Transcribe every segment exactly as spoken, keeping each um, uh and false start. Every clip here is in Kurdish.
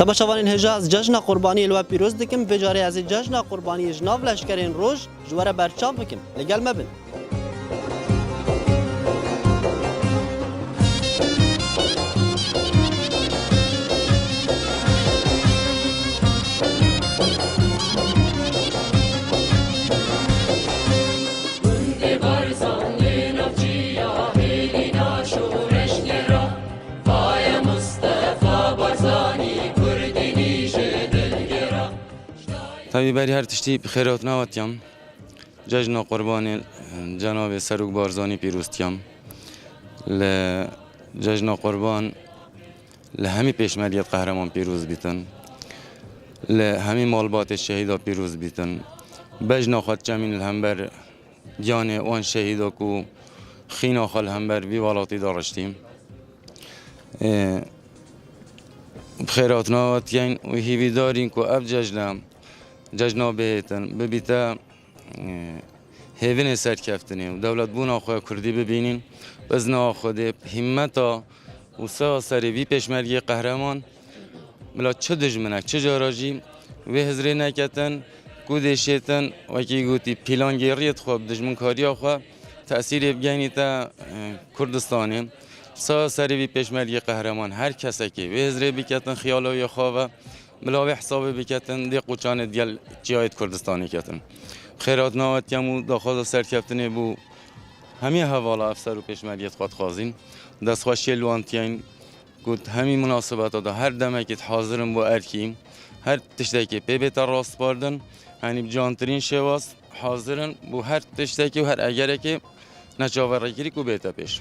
Paşavanên hêja, ez Cejna Qurbaniyê li we pîroz dikim. Vê carê ez ê Cejna Qurbaniyê ji nav leşkerên roj ji we re berçav bikim. Li gel me bin. Tevî berî her tiştî bi xêr hatine we diyam. Cejna Qurbanê, e, Cenabê Serok Barzanî pîroz diyam. Li Cejna Qurban li hemî pêşmergê qehreman pîroz bîtin. Li hemî malbatê şehîda pîroz bîtin. Bejna xwe diçemîn li hember giyanê wan şehîda ku xîna xwe li hember vî welatî de riştî. Ê, bi xêr hatina we diyên û hîvîdar în ku ev cejna, cejna bihêtin, bibîte, ê, hêvinê serkeftinê û dewletbûna xwe ya kurdî bibînîn, bi izna Xwedê, bi hîmmeta û sewa serê vî pêşmergê qehreman, bila çi dijminek, çi cara jî wê hizrê neketin, ku dêşêtin, wekî gotî, pîlangêriyê xwe, bi dijminkariya xwe tesîrê bigeynîte, e, Kurdistanê. Sewa serê vî pêşmergê qehreman, her kesekê wê hizrê biketin xiyala wê xwe ve, bila wê hesabê biketin, dê qoçanê digel çiyayê Kurdistanê ketin. Xêr hatina we diyam û daxwaza serkeftinê bo hemî hevala efser û pêşmergê xwe dixwazîn. Destxweşiyê li wan diyên ku di hemî munasebeta de her demekê hazir in bo erkî, her tiştekê pê bête rastpardin, yanî bi ciwantirîn şêwaz hazir in bo her tiştekê û her egerekê neçaverêkirî ku bête pêş.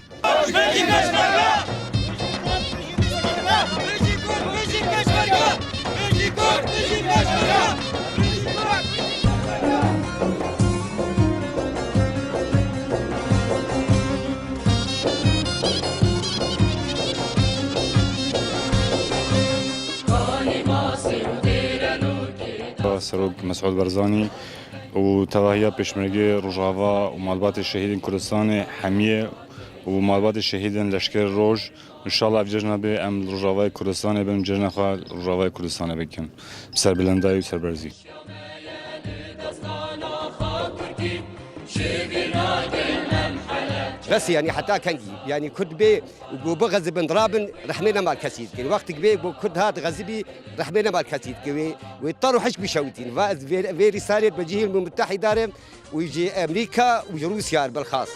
Serok Mesûd Barzanî û tevahiya pêşmergê Rojava û malbatê şehîdên Kurdistanê hemiyê û malbatê şehîdên Leşkerê Roj. Înşallah ev cejna bê em li Rojavayê Kurdistanê bin, cejna xwe li Rojavayê Kurdistanê bikin. Bi serbilindayî û serberzî. Bes, yanî heta kengî, yanî Kurd bê ku bixezibin, rabin, rehmê nema kesî dikin. Wextik bê ku Kurd hat xezibî, rehmê nema kesî dikin. Wê, wê tar û hişk bişewitîn. Va ez vê, vê rîsalê bi cihî Umemul Mutehîda re û ji Amerîka û ji Rûsya re bilxas.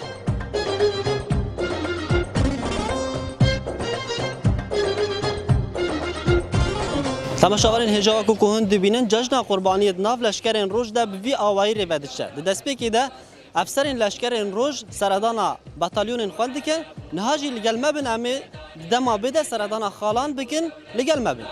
Temaşevanên hêja, wekî ku hûn dibînin, Cejna Qurbaniyê di nav leşkerên roj de bi vî awayî rê ve diçe. Di destpêkê de efserên leşkerên roj seredana batalyonên xwe dikin, niha jî li gel me bin, em ê di dema bê de seredana xalan bikin, li gel me bin.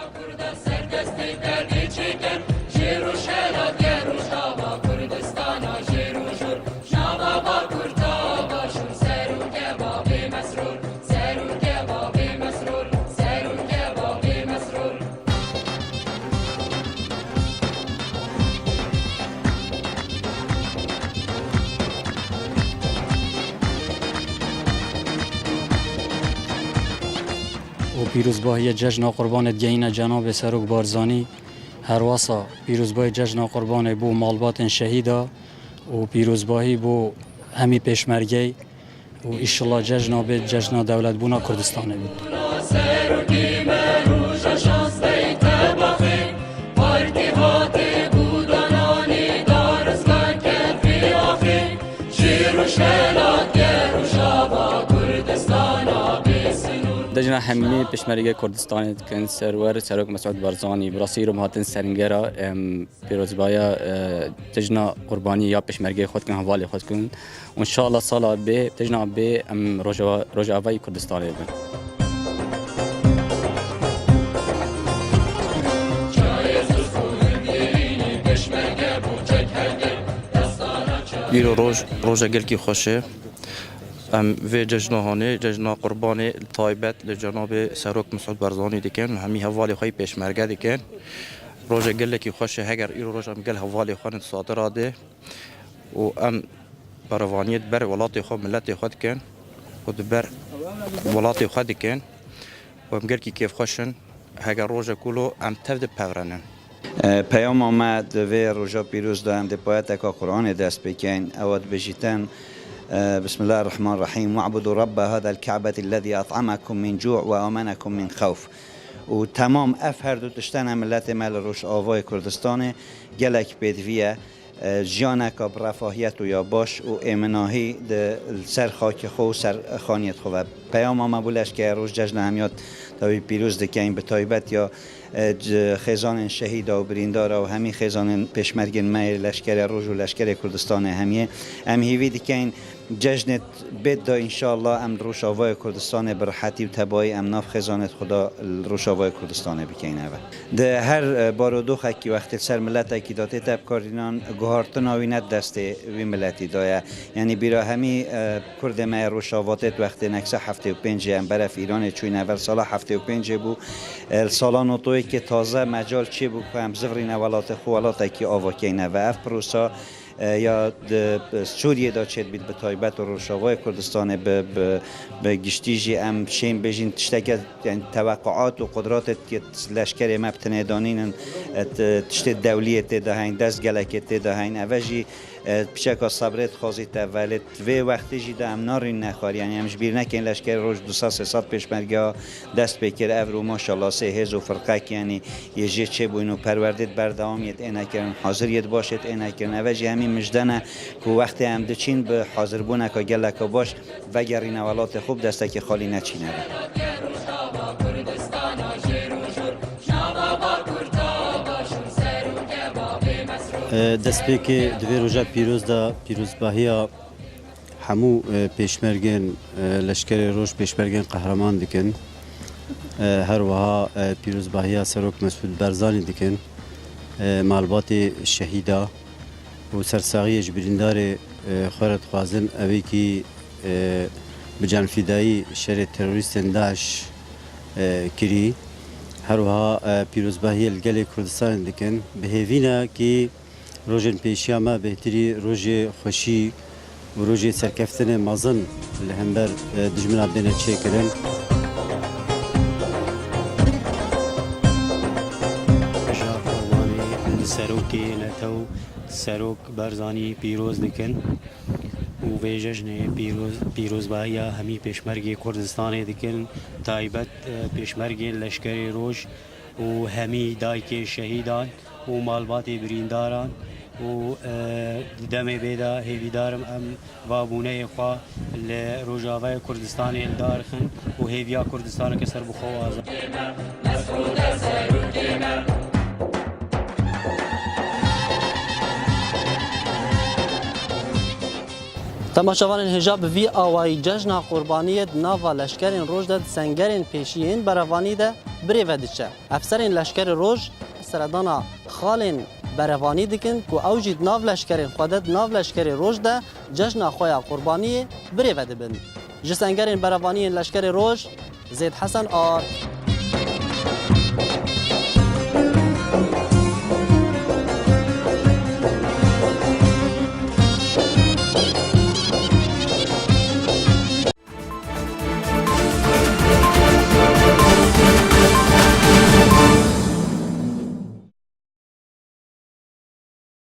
û pîrozbahiya Cejna Qurbanê digeyîne Cenabê Serok Barzanî. Herwasa pîrozbahî Cejna Qurbanê bo malbatên şehîda û pîrozbahî bo hemî pêşmergey û îşillah cejna bê, cejna dewletbûna Kurdistanê bê. Cejna hemî pêşmergê Kurdistanê dikin, Serwer Serok Mesûd Barzanî, bi rastî îro em hatin seringera, em, pîrozbaya, e, cejna qurbanî ya pêşmergeyê xwe dikin, hevalê xwe dikin. Û înşallah sala bê, cejna bê, em Rojava-, Rojavayê Kurdistanê bin. Îro roj, roja gelkî xweş e. Em vê cejna hanê, cejna qurbanê li taybet li cenabê Serok Mesûd Barzanî dikin, hemî hevalê xwe yî pêşmerge dikin. Roja gelekî xweş e, heger îro roj em gel hevalê xwe ne di sadira de û em berevaniyê di ber welatê xwe, miletê xwe dikin û di ber welatê xwe dikin û em gelkî kêfxweş in. Heke rojek wilo em tev dipevrinin. E, Peyama me di vê roja pîroz de em dê bi ayeteka Quranê dest pê kein. Ewa dibêjîtin, e, Bismillahirrahmanirrahîm. Wa'budu Rabbe hadel Ka'beti lezî at'amakum min cu' ve amenekum min xewf. Û temam ev her du tiştene milletê me li Rojavayê Kurdistanê gelek pêdivî ye. E, jiyaneka bi refahiyet û ya baş û êminahî di li ser xakê xwe û ser xaniyêt xwe ve. Peyama me bo leşkerê roj cejna hemiya tevî pîroz dikein, bi taybet ya, e, c-, xêzanên şehîda û birîndara û hemî xêzanên pêşmergên me yê leşkerê roj û leşkerê Kurdistanê hemiyê. Em hîvî dikein cejnê bêt de înşallah em li Rojavayê Kurdistanê bi rihetî û tebayî em nav xêzanê xwe de li Rojavayê Kurdistanê bikeyn eve. Di her, e, barodoxekî wextê li ser miletekî de tête bikarînan, guhartina wî ne di destê wî miletî de ye. Yanî bîra hemî, e, Kurdê me yê Rojava têt wextê nekse heftê û pêncê em beref Îranê çûyne, evel sala heftê û pêncê bû. E, li sala notoyekê taze mecal çêbû ku em zivrîne welatê xwe welatekî ava keyne ve. Ev pirosa e, ya di Sûriyê de çêdibît bi taybet û Rojavayê Kurdistanê bi, bi, bi giştî jî em şên bêjin tişteke, yani teweqquat û qudratê leşkerê me bi tinê danînin, e, t-, tiştê dewliyê tê de heyn, destgelekê tê de heyn. Eve jî, e, piçeka sebrê dixwazîte, velê vê wextê jî de em narîn nexwar. Yani em ji bîr nekin leşkerê roj du sed sê sed pêşmergeya dest pê kir. Evro maşallah sê hêz û firqek, yanî yê jê çêbûyîn û perwerdê di berdewamiyê têne kirin, haziriyê di başê têne kirin. Eve jî hemî mijde ne ku wextê em diçîn bi hazirbûneke geleke baş vegerîne welatê xwe, bi destekê xalî neçîne ve. Destpêkê di vê roja pîroz de pîrozbahiya hemû, e, pêşmergên, e, Leşkerê Roj pêşmergên qehreman dikin. E, her wiha, e, pîrozbahiya Serok Mesûd Barzanî dikin. E, malbatê şehîda û sersaxiyê ji birîndarê, e, xwe re dixwazin evêkî, e, bi canfîdayî şerê terorîstên DAIŞ, e, kirî. Her wiha, e, pîrozbahiyê li gelê Kurdistanê dikin. Bi hêvî ne kî Rojên pêşiya me bêhtirî rojê xweşî û rojê serkeftinê mezin li hember, e, dijminan dêne çêkirin. Ji Qurbanê li serokê netew Serok Barzanî pîroz dikin û vê cejnê pîroz, pîrozbahiya hemî pêşmergê Kurdistanê dikin, taybet, e, pêşmergên Leşkerê Roj û hemî dayikê şehîdan û malbatê birîndaran û, e, di demê bê de hêvîdar im em va bûneyê xwe li Rojavayê Kurdistanê li dar xin û hêviya Kurdistaneke serbixwe û azad. Temaşevanên hêja, bi vî awayî cejna Qurbaniyê di nava leşkerên roj de di sengerên pêşiyên berevanî de birêve diçe. Efserên Leşkerê Roj seredana xalên berevanî dikin ku ew jî di nav leşkerên xwe de, di nav Leşkerê Roj de cejna xwe ya Qurbaniyê birêve dibin. Ji sengerên berevaniyên Leşkerê Roj, Zêd Hesen Ar.